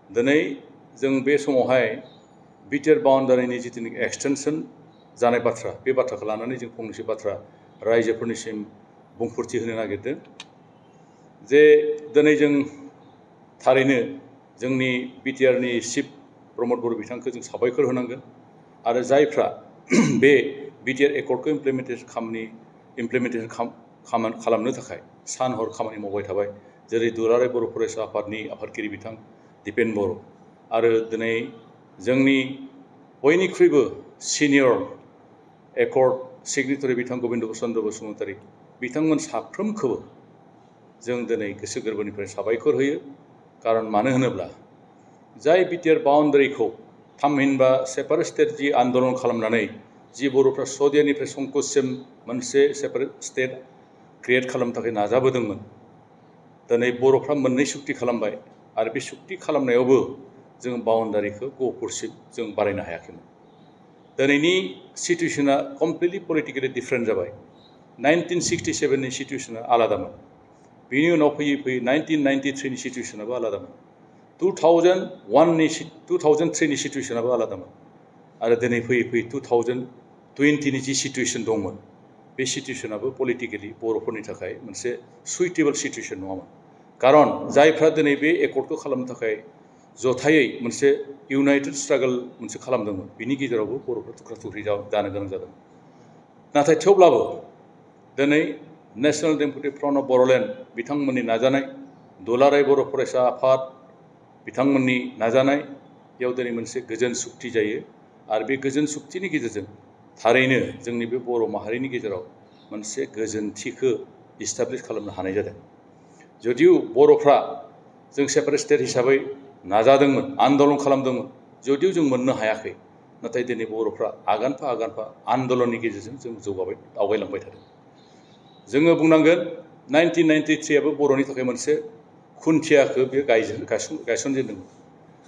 दिनै जों बे समावहाय BTR बाउन्डारिनि जितुनिकि एक्सटेनसन जानाय बाथ्रा बे बाथ्राखौ लानानै जों फंनैसो बाथ्रा रायजोफोरनिसिम बुंफोरथि होनो नागिरदों जे दिनै जों थारैनो जोंनि BTRनि चिफ प्रमद बर' बिथांखौ जों साबायखर होनांगोन आरो जायफ्रा बे BTR एकर्डखौ इमप्लिमेन्टेसन खालामनो थाखाय सान हर खामानि मावबाय थाबाय जेरै दुलाराय बर' फरायसा आफादनि आफादगिरि बिथां दिपेन बर' आरो दिनै जोंनि बयनिख्रुइबो सिनियर एकर्ड सेक्रेटारि बिथां गबिन्द चन्द्र बसुमतारी बिथांमोन साफ्रोमखौबो जों दिनै गोसो गोरबोनिफ्राय साबायखर होयो कारन मानो होनोब्ला जाय BTR बाउन्डारिखौ थामहिनबा सेपारेट स्टेट जि आन्दलन खालामनानै जि बर'फ्रा सदियानिफ्राय संकससिम मोनसे सेपारेट स्टेट क्रिएट खालामनो थाखाय नाजाबोदोंमोन दिनै बर'फ्रा मोननै सुक्ति खालामबाय आरो बे सुक्ति खालामनायावबो जों बाउन्डारिखौ गहपुरसिम जों बारायनो हायाखैमोन दिनैनि सिटुएसना कमप्लिटलि पलिटिकेलि डिफारेन्ट जाबाय 1967नि सिटुएसना आलादामोन बेनि उनाव फैयै फैयै 1993नि सिटुएसनाबो आलादामोन 2003नि सिटुएसनाबो आलादामोन आरो दिनै फैयै फैयै 2020नि जि सिटुएसन दंमोन बे सिटुएसनाबो पलिटिकेलि बर'फोरनि थाखाय मोनसे सुइटेबल सिटुएसन नङामोन कारन जायफ्रा दिनै बे एकर्डखौ खालामनो थाखाय जथायै मोनसे इउनाइटेड स्ट्रागल मोनसे खालामदोंमोन बिनि गेजेरावबो बर'फ्रा थुख्रा थुख्रि जानो गोनां जादों नाथाय थेवब्लाबो दिनै national democratic front of Boroland बिथांमोननि नाजानाय दुलाराय बर' फरायसा आफाद बिथांमोननि नाजानायाव दिनै मोनसे गोजोन सुक्ति जायो आरो बे गोजोन सुक्तिनि गेजेरजों थारैनो जोंनि बे बर' माहारिनि गेजेराव मोनसे गोजोनथिखौ इस्टाब्लिश खालामनो हानाय जादों जुदिउ बर'फ्रा जों सेपारेट स्टेट हिसाबै नाजादोंमोन आन्दलन खालामदोंमोन जुदिउ जों मोननो हायाखै नाथाय दिनै बर'फ्रा आगानफा आगानफा आन्दलननि गेजेरजों जों आवगायलांबाय थादों जोङो बुंनांगोन 1993आबो बर'नि थाखाय मोनसे खुन्थियाखौ बे गायसनजेनदोंमोन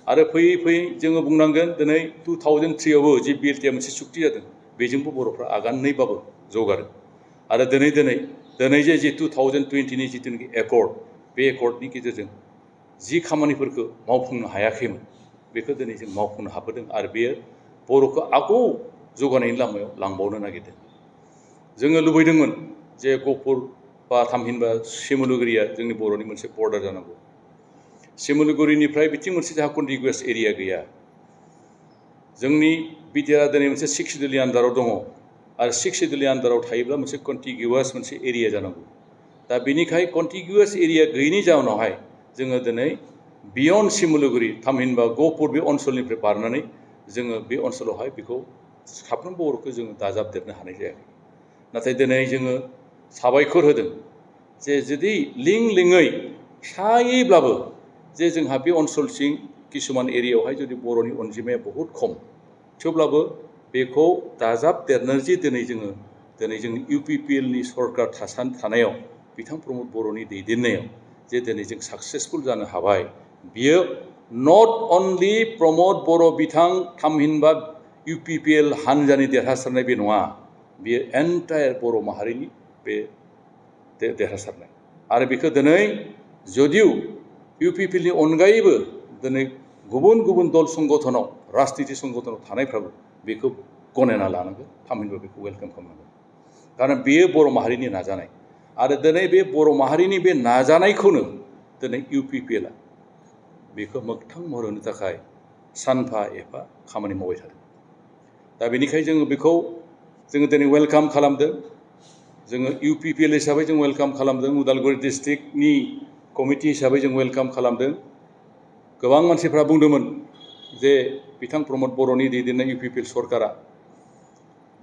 आरो फैयै फैयै जोङो बुंनांगोन दिनै 2003आवबो जि BLTआ मोनसे सुक्ति जादों बेजोंबो बर'फ्रा आगाननैबाबो जौगादों आरो दिनै जे 2020नि जितुनिकि एकर्ड बे एकर्डनि गेजेरजों जि खामानिफोरखौ मावफुंनो हायाखैमोन बेखौ दिनै जों मावफुंनो हाबोदों आरो बेयो बर'खौ आगौ जौगानायनि लामायाव लांबावनो नागिरदों जोङो लुबैदोंमोन जे गहपुर बा थामहिनबा सिमलुगुरिया जोंनि बर'नि मोनसे बर्डार जानांगौ सिमलुगुरिनिफ्राय बिथिं मोनसे जोंहा कन्टिगुवास एरिया गैया जोंनि BTRआ दिनै मोनसे 6 सिडुलनि आन्दाराव दङ आरो 6 सिडुलनि आन्दाराव थायोब्ला मोनसे कन्टिगुवास मोनसे एरिया जानांगौ दा बेनिखाय कन्टिगुवास एरिया गैयैनि जाउनावहाय जोङो दिनै बियन्ड सिमलुगुरि थामहिनबा गहपुर बे ओनसोलनिफ्राय बारनानै जोङो बे ओनसोलावहाय बेखौ साफ्रोमबो बर'खौ जोङो दाजाबदेरनो हानाय जायाखै नाथाय दिनै जोङो साबायखर होदों जे जुदि लिङै फिसायैब्लाबो जे जोंहा बे ओनसोलसिम किसुमान एरियायावहाय जुदि बर'नि अनजिमाया बहुद खम थेवब्लाबो बेखौ दाजाबदेरनो जे दिनै जोंनि UPPLनि सरकार थानायाव बिथां प्रमद बर'नि दैदेननायाव जे दिनै जों साक्सेसफुल जानो हाबाय बियो नट अनलि प्रमद बर' बिथां थामहिनबा UPPL हानजानि देरहासारनाय बे नङा बियो एन्टायार बर' माहारिनि बे देरहासारनाय आरो बेखौ दिनै जुदिउ UPPLनि अनगायैबो दिनै गुबुन गुबुन दल संगठनाव राजनिति संगठनाव थानायफ्राबो बेखौ गनायना लानांगोन थामहिनबा बेखौ वेलकाम खालामनांगोन कारन बेयो बर' माहारिनि नाजानाय आरो दिनै बे बर' माहारिनि बे नाजानायखौनो दिनै UPPLआ बेखौ मोगथां महर होनो थाखाय सानफा एफा खामानि मावबाय थादों दा बेनिखायनो जोङो दिनै वेलकाम खालामदों जोङो UPPL हिसाबै जों वेलकाम खालामदों उदालगुरि डिस्ट्रिक्टनि कमिटि हिसाबै जों वेलकाम खालामदों गोबां मानसिफ्रा बुंदोंमोन जे बिथां प्रमद बर'नि दैदेननाय UPPL सरकारा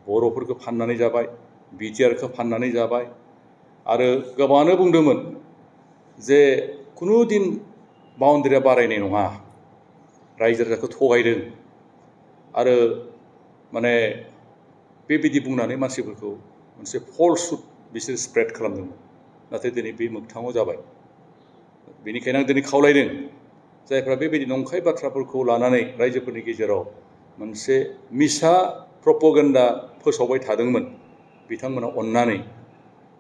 बर'फोरखौ फाननानै जाबाय BTRखौ फाननानै जाबाय आरो गोबाङानो बुंदोंमोन जे खुनु दिन बाउन्डारिया बारायनाय नङा रायजो राजाखौ थगायदों आरो माने बेबायदि बुंनानै मानसिफोरखौ मोनसे फल्सहुड बिसोर स्प्रेड खालामदोंमोन नाथाय दिनै बे मोगथाङाव जाबाय बेनिखायनो आं दिनै खावलायदों जायफ्रा बेबायदि नंखाय बाथ्राफोरखौ लानानै रायजोफोरनि गेजेराव मोनसे मिसा प्रपगेन्डा फोसावबाय थादोंमोन बिथांमोना अननानै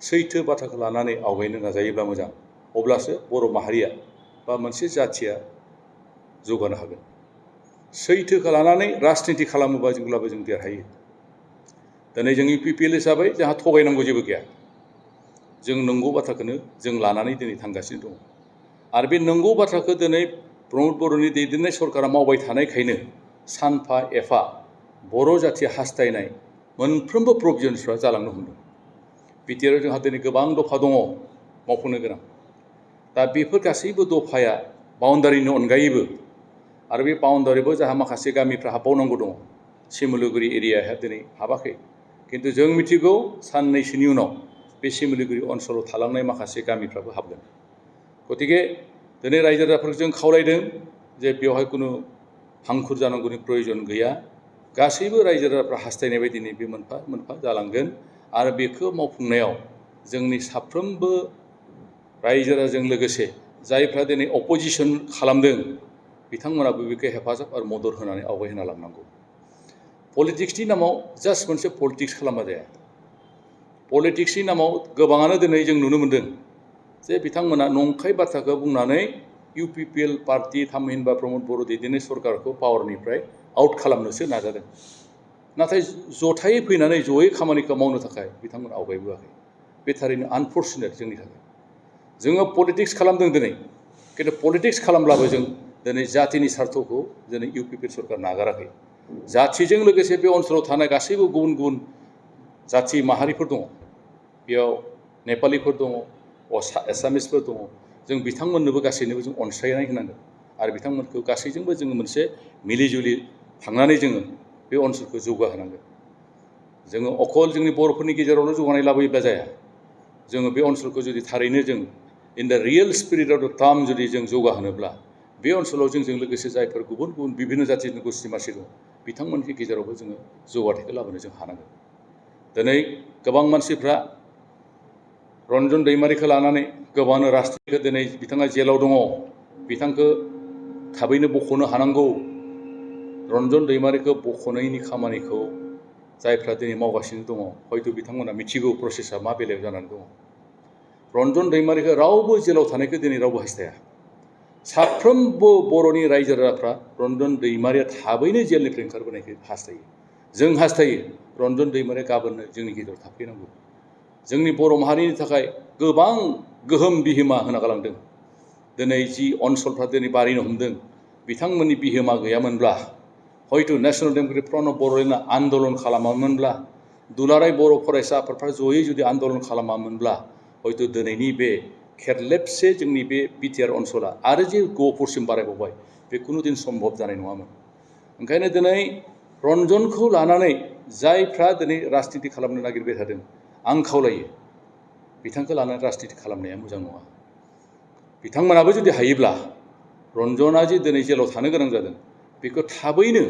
सैथो बाथ्राखौ लानानै आवगायनो नाजायोब्ला मोजां अब्लासो बर' माहारिया बा मोनसे जाथिया जौगानो हागोन सैथोखौ लानानै राजनिति खालामोबा जेब्लाबो जों देरहायो दिनै जों UPPL हिसाबै जोंहा थगायनांगौ जेबो गैया जों नंगौ बाथ्राखौनो जों लानानै दिनै थांगासिनो दं आरो बे नंगौ बाथ्राखौ दिनै प्रमद बर'नि दैदेननाय सरकारा मावबाय थानायखायनो सानफा एफा बर' जाथिया हास्थायनाय मोनफ्रोमबो प्रभिजन्सफ्रा जालांनो हमदों BTR जोंहा दिनै गोबां दफा दङ मावफुंनो गोनां दा बेफोर गासैबो दफाया बाउन्डारिनि अनगायैबो आरो बे बाउन्डारिबो जोंहा माखासे गामिफ्रा हाबबावनांगौ दङ सिमुलुगुरि एरियाया दिनै हाबाखै किन्तु जों मिथिगौ साननैसोनि उनाव बे सिमुलुगुरि ओनसोलाव थालांनाय माखासे गामिफ्राबो हाबगोन गतिके दिनै रायजो राजाफोरखौ जों खावलायदों जे बेवहाय कुनु हांखुर जानांगौनि प्रयोजन गैया गासैबो रायजो राजाफ्रा हास्थायनाय बायदिनो बे मोनफा मोनफा जालांगोन आरो बेखौ मावफुंनायाव जोंनि साफ्रोमबो रायजो राजाजों लोगोसे जायफ्रा दिनै अपोजिसन खालामदों बिथांमोनाबो बेखौ हेफाजाब आरो मदद होनानै आवगायहोना लांनांगौ पलिटिक्सनि नामाव जास्ट मोनसे पलिटिक्स खालामबा जाया पलिटिक्सनि नामाव गोबाङानो दिनै जों नुनो मोनदों जे बिथांमोना नंखाय बाथ्राखौ बुंनानै UPPL पार्टी थामहिनबा प्रमद बर' दैदेननाय सरकारखौ पावारनिफ्राय आउट खालामनोसो नाजादों नाथाय जथायै फैनानै जयै खामानिखौ मावनो थाखाय बिथांमोना आवगायबोआखै बे थारैनो आनफर्चुनेट जोंनि थाखाय जोङो पलिटिक्स खालामदों दिनै किन्तु पलिटिक्स खालामब्लाबो जों दिनै जातिनि स्वार्थखौ दिनै UPPL सरकार नागाराखै जातिजों लोगोसे बे ओनसोलाव थानाय गासैबो गुबुन गुबुन जाति माहारिफोर दङ बेयाव नेपालिफोर दङ एसामिसफोर दङ जों बिथांमोननोबो गासैनोबो जों अनसायनाय होनांगोन आरो बिथांमोनखौ गासैजोंबो जोङो मोनसे मिलिजुलि थांनानै जोङो बे ओनसोलखौ जौगाहोनांगोन जोङो अकल जोंनि बर'फोरनि गेजेरावल' जौगानाय लाबोयोब्ला जाया जोङो बे ओनसोलखौ जुदि थारैनो जों in the real spirit of द टार्म जुदि जों जौगाहोनोब्ला बे ओनसोलाव जोंजों लोगोसे जायफोर गुबुन गुबुन बिभिन्न जातिनि गोष्ठी मासि दं बिथांमोननि गेजेरावबो जोङो जौगाथायखौ लाबोनो जों हानांगोन दिनै गोबां मानसिफ्रा रन्जन दैमारिखौ लानानै गोबाङानो राजनितिखौ दिनै बिथाङा जेलाव दङ बिथांखौ थाबैनो बख'नो हानांगौ रन्जन दैमारिखौ बख'नायनि खामानिखौ जायफ्रा दिनै मावगासिनो दङ हयथ' बिथांमोना मिथिगौ प्रसेसा मा बेलायाव जानानै दङ रन्जन दैमारिखौ रावबो जेलाव थानायखौ दिनै रावबो हास्थाया साफ्रोमबो बर'नि रायजो राजाफ्रा रन्जन दैमारिया थाबैनो जेलनिफ्राय ओंखारबोनायखौ हास्थायो जों हास्थायो रन्जन दैमारिया गाबोननो जोंनि गेजेराव थाफैनांगौ जोंनि बर' माहारिनि थाखाय गोबां गोहोम बिहोमा होना गालांदों दिनै जि ओनसोलफ्रा दिनै बारिनो हमदों बिथांमोननि बिहोमा गैयामोनब्ला हयथ' नेशनेल डेम'क्रेटिक फ्रन्ट अफ बर'लेण्डआ आन्दलन खालामामोनब्ला दुलाराय बर' फरायसा आफादफ्रा जयै जुदि आन्दलन खालामामोनब्ला हयथ' दिनैनि बे खेरलेबसे जोंनि बे BTR ओनसोला आरो जे गहपुरसिम बारायबावबाय बे कुनु दिन सम्भब जानाय नङामोन ओंखायनो दिनै रन्जनखौ लानानै जायफ्रा दिनै राजनिति खालामनो नागिरबाय थादों आं खावलायो बिथांखौ लानानै राजनिति खालामनाया मोजां नङा बिथांमोनाबो जुदि हायोब्ला रन्जना जे दिनै जेलाव थानो गोनां जादों बेखौ थाबैनो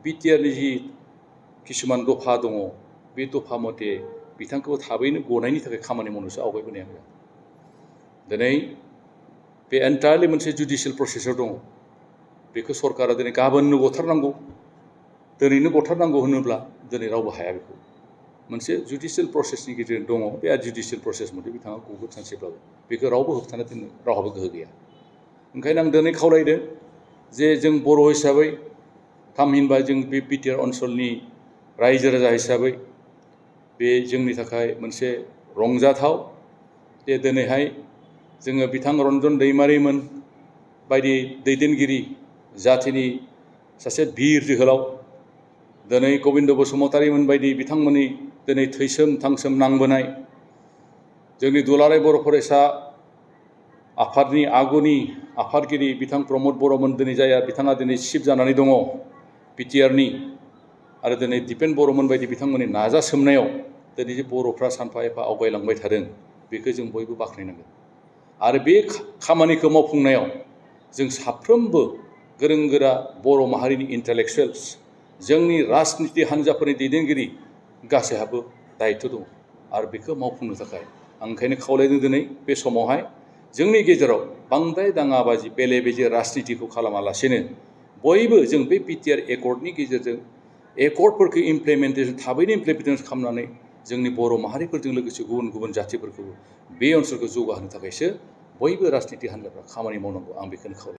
BTRनि जि किसुमान दफा दङ बे दफा मथे बिथांखौ थाबैनो गनायनि थाखाय खामानि मावनोसो आवगायबोनाया मोजां दिनै बे एन्टायारलि मोनसे जुडिसियेल प्रसेसआव दङ बेखौ सरकारा दिनै गाबोननो गथारनांगौ दिनैनो गथारनांगौ होनोब्ला दिनै रावबो हाया बेखौ मोनसे जुडिसियेल प्रसेसनि गेजेरजों दङ बे जुडिसियेल प्रसेस मथे बिथाङा गगोन सानसेब्लाबो बेखौ रावबो होबथानो दोननो रावहाबो गोहो गैया ओंखायनो आं दिनै खावलायदों जे जों बर' हिसाबै थामहिनबा जों बे BTR ओनसोलनि रायजो राजा हिसाबै बे जोंनि थाखाय मोनसे रंजाथाव जे दिनैहाय जोङो बिथां रन्जन दैमारिमोन बायदि दैदेनगिरि जाथिनि सासे बिर जोहोलाव दिनै गबिन्द बसुमतारीमोन बायदि बिथांमोननि दिनै थैसोम थांसोम नांबोनाय जोंनि दुलाराय बर' फरायसा आफादनि आगुनि आफादगिरि बिथां प्रमद बर'मोन दिनै जाया बिथाङा दिनै चिफ जानानै दङ BTRनि आरो दिनै दिपेन बर'मोन बायदि बिथांमोननि नाजासोमनायाव दिनै जे बर'फ्रा सानफा एफा आवगायलांबाय थादों बेखौ जों बयबो बाख्नायनांगोन आरो बे खामानिखौ मावफुंनायाव जों साफ्रोमबो गोरों गोरा बर' माहारिनि इन्टेलेक्सुवेल्स जोंनि राजनिति हान्जाफोरनि दैदेनगिरि गासैहाबो दायित्व दं आरो बेखौ मावफुंनो थाखाय आं ओंखायनो खावलायदों दिनै बे समावहाय जोंनि गेजेराव बांद्राय दाङाबाजि बेले बेजे राजनितिखौ खालामालासेनो बयबो जों बे BTR एकर्डनि गेजेरजों एकर्डफोरखौ थाबैनो इमप्लिमेन्टेसन खालामनानै जोंनि बर' माहारिफोरजों लोगोसे गुबुन गुबुन जातिफोरखौबो बे ओनसोलखौ जौगाहोनो थाखायसो बयबो राजनिति हान्जाफ्रा खामानि मावनांगौ आं बेखौनो खावलायो